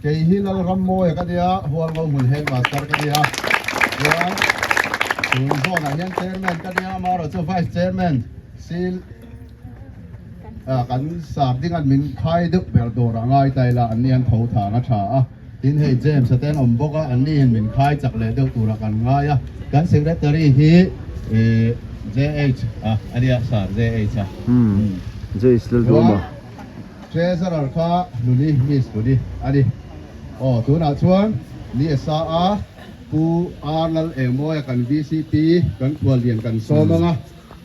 Kei hi Lalrammawia ka nia, Hualngo hmun Headmaster ka nia. Chuan tun zawnah hian Chairman ka nia, amaherawh chu Vice Chairman Sil kan sar dingan min khai deuh ber dawr a ngai ta ila, an ni an tho thang a tha a. Tin hei James a te an awm bawk a, an ni in min khai chak leh deuh turah kan ngai a. Kan Secretary hi JH a a nia, Sir JH a. JH Lalduama. Treasurer kha Hluni, Miss Hluni a ni. Aw tunah chuan ni a sa a, Pu R Lal Engmawia kan VCP kan khuallian kan sawm ang a,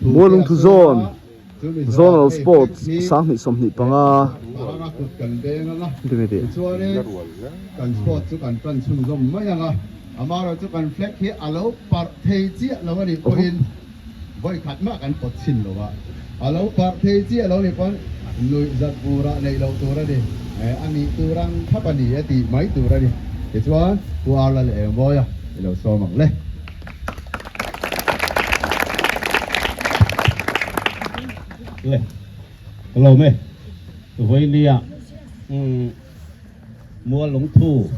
thu te a Mualungthu sawm Zone. a. Zonal Sports 2025 Le ka lawm e vawinia umm Mualungthu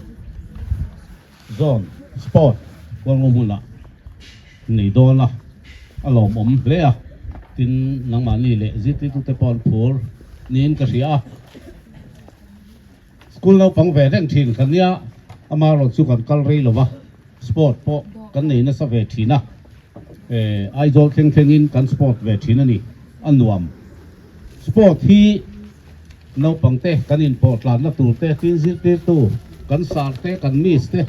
Zone Sport Hualngo hmunah nei dawn a a lawmawm hle a tin nangmahni leh zirtirtute pawh an phur niin ka hria a. School naupang ve reng thin kan nia, amaherawh chu kan kal rei lova, sport pawh kan nei nasa ve thin a, Aizawl thleng thlengin kan sport ve thin a ni, a nuam. Sport hi naupang te kan inpawh tlanna tur te, tin zirtirtu kan sar te, kan miss te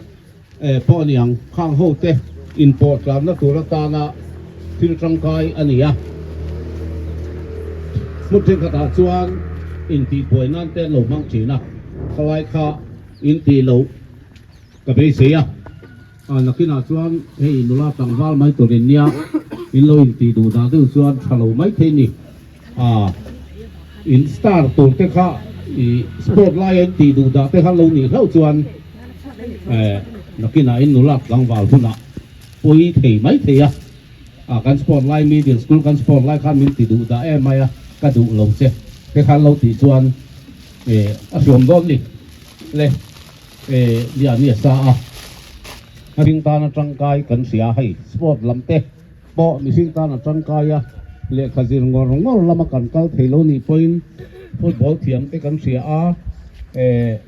pawh a ni ang, khang ho te inpawh tlanna tur atana thil tangkai a ni a. Hmun thenkhatah chuan intihbuai nan te an lo hmang thin a, khalai kha intih loh ka beisei a, nakinah chuan hei nula tlangval mai turin nia in lo intih duh dah deuh chuan tha lo mai thei ni. In star tur te kha i sport laia in tih duh dah te kha lo nih hlauh chuan nakinah in nula tlangval hunah pawi thei mai thei a, kan sport lai middle school kan sport lai khan min ti duh dah em mai a, ka duh lo che te khan lo tih chuan a hriawm dawn ni le nia nia sa a, a ring tana tangkai kan hria hei sport lam te. Pawh mihring tan a tangkai a, lehkha zir ngawr ngawr lama kan kal thei lo nih pawhin football thiam te kan hria a, eh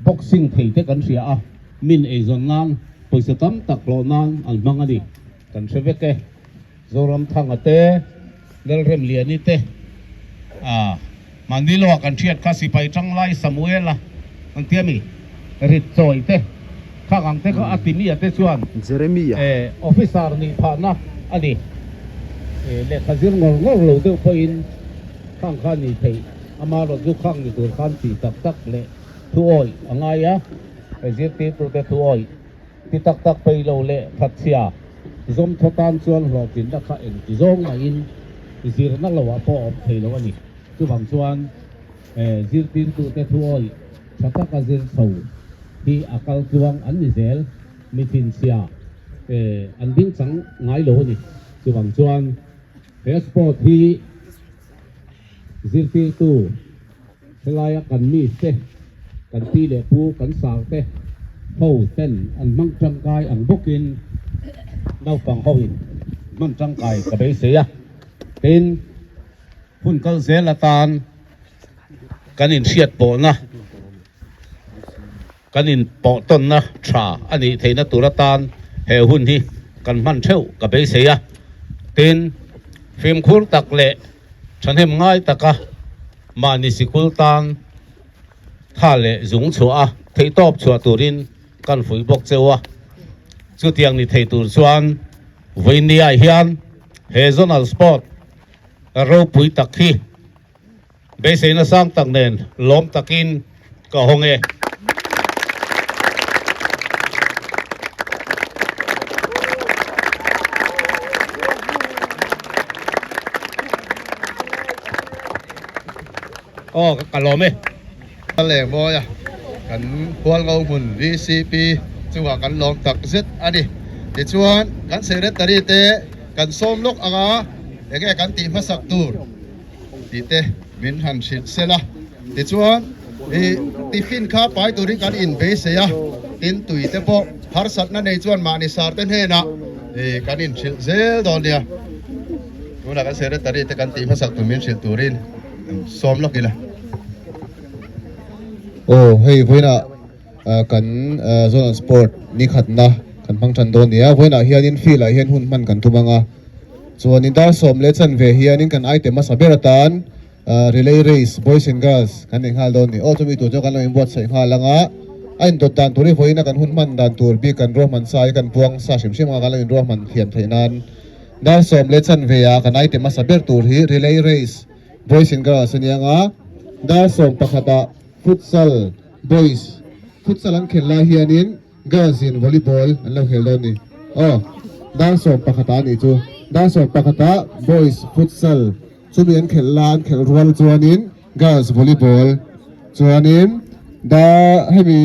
boxing thei te kan hria a, min eizawn nan pawisa tam tak hlawh nan an hmang a ni, kan hre vek e. Zoramthanga te, Lalremliani te, ah mahni loah kan hriat kha sipai tanglai Samuela an tia mi rit chawi te khang ang te kha a ti mi a te chuan Jeremia eh officer nih phahna a ni eh lehkha zir ngawr ngawr lo deuh pawhin khang kha ni theih ama rawt zu khang ni tur khan ti tak tak leh thu awih a ngai a zirtirtu te thu awih Ti tak tak pei lo leh thatchhia zawmthaw tan chuan hlawhtlinna kha engti zawng mahin zirna loah pawh a awm thei lo a ni. Chuvang chuan zirtirtute thuawih tha taka zir chho hi a kal tluang an ni zel, mi thinchhia an ding chang ngai lo a ni. Chuvang chuan he sport hi zirtirtu Helaia kan mite, kan pi leh pu, kan sarte ho ten an hmang tangkai ang bawkin naupang hoin hman tangkai ka beisei a. Tin, hun kal zel atan kan inhriat pawhna, kan inpawhtawnna tha a nih theihna tur atan he hun hi kan hman theuh ka beisei a. Tin, fimkhur tak leh thahnem ngai taka mahni sikul tan tha leh zung chhuah a theihtawp chhuah turin kan fuih bawk cheu a. Chutiang ni thei tur chuan vawinia hian he Zonal Sport ropui tak hi Beiseina sang tak nen lawm takin ka hawng e. Aw ka lawm e. Leng mawi a, kan Hualngo hmun VCP chungah kan lawm tak zet a ni. Tichuan kan Secretary te kan sawm lawk anga enge kan tih hmasak tur. Tih te min han hrilh sel a, tichuan I tiffin kha pai turin kan inbeisei a, tin tui te pawh harsatna nei chuan mahni sar te hnenah kan inhrilh zel dawn nia. Tunah kan secretary te kan tih hmasak tur min hrilh turin sawm lawk ila. Aw hei vawiinah kan Zonal Sport ni khatna kan hmang tan dawn nia, vawiinah hianin field ah hian hun hman kan tum ang a, chuanin dar sawm leh chanve hianin kan item hmasa ber atan Relay race boys and girls kan nei nghal dawn ni. Aw chumi tur chu kan lo inbuatsaih nghal ang a, a indawt dan tur hi vawiin a kan hun hman dan tur bik kan ruahman sa hi kan puang sa hrim hrim ang a, kan lo inruahman thiam theih nan dar sawm leh chanve ah kan item hmasa ber tur hi relay race boys and girls a ni ang a, dar sawm pakhat ah futsal boys futsal an khel lai hianin Girls in volleyball an lo khel dawn ni. Aw, dar sawm pakhat ah a nih chu. Dar sawm pakhat ah boys futsal chumi an khelh la an khelh rual chuanin girls volleyball chuanin dar hemi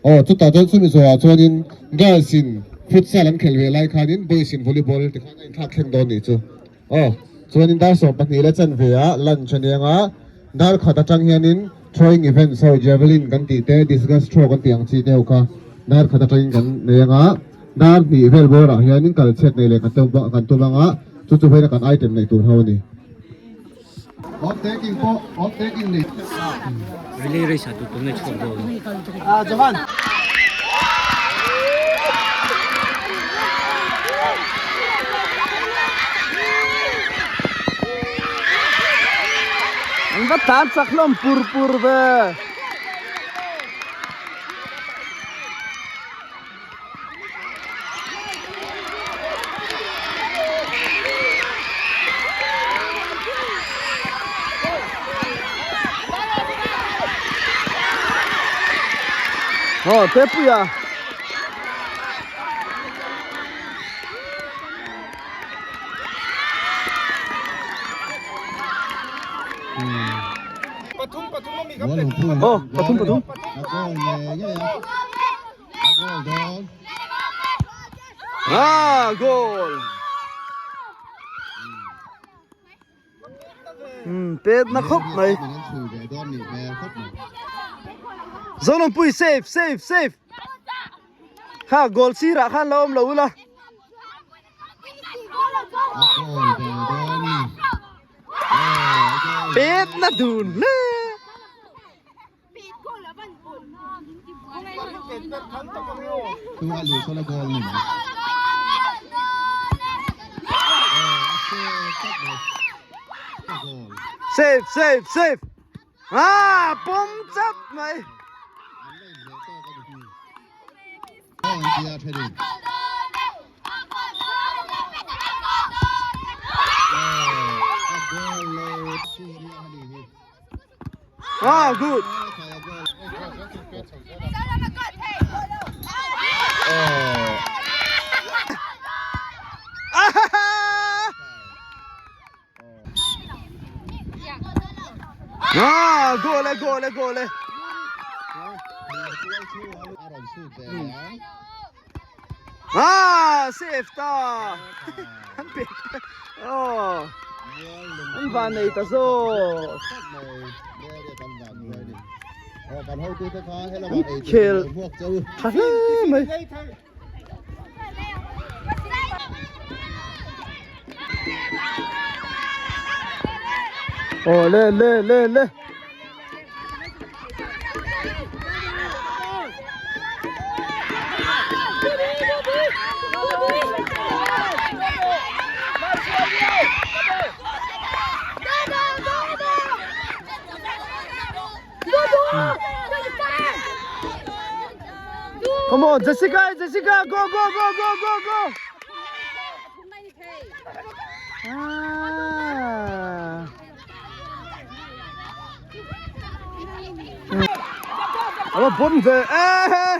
aw chutah chuan chumi zawhah chuanin girls in futsal an khelh ve lai khanin boys in volleyball tikhan a inthlak thleng dawn nih chu. Aw, chuanin dar sawm pahnih leh chanve ah lunch a nia nga, dar khat atang hianin throwing events ho javelin kan tih te, discus throw kan tih ang chi te ho kha dar khat atangin kan nei anga, dar hnih vel bawrah hianin kal chhiat nei leh kan kan tum anga, chu chu vawiina kan item neih tur ho a ni. Off taking pawh off taking ni. Relay race ah tutum na chhuak dawn. Ah Johan. An va tan chak hlawm pur pur ve. Aw Tepuia. Aw pathum pathum. Ah, goal. Pet na khawp mai. Zonawmpui save save save. Kha goal sirah khan la awm lo ula. Pet na dun hle. Save save save ah pawm chat mai Ah, good. Ah, goal e, goal e, goal e. Ah, save ta. An pe. Oh. An van nei ta zawk. Khel tha hle mai. Oh, le le le le. Come on, Jessica, Jessica, go, go, go, go, go, go. Ah. Ava bon ve eh.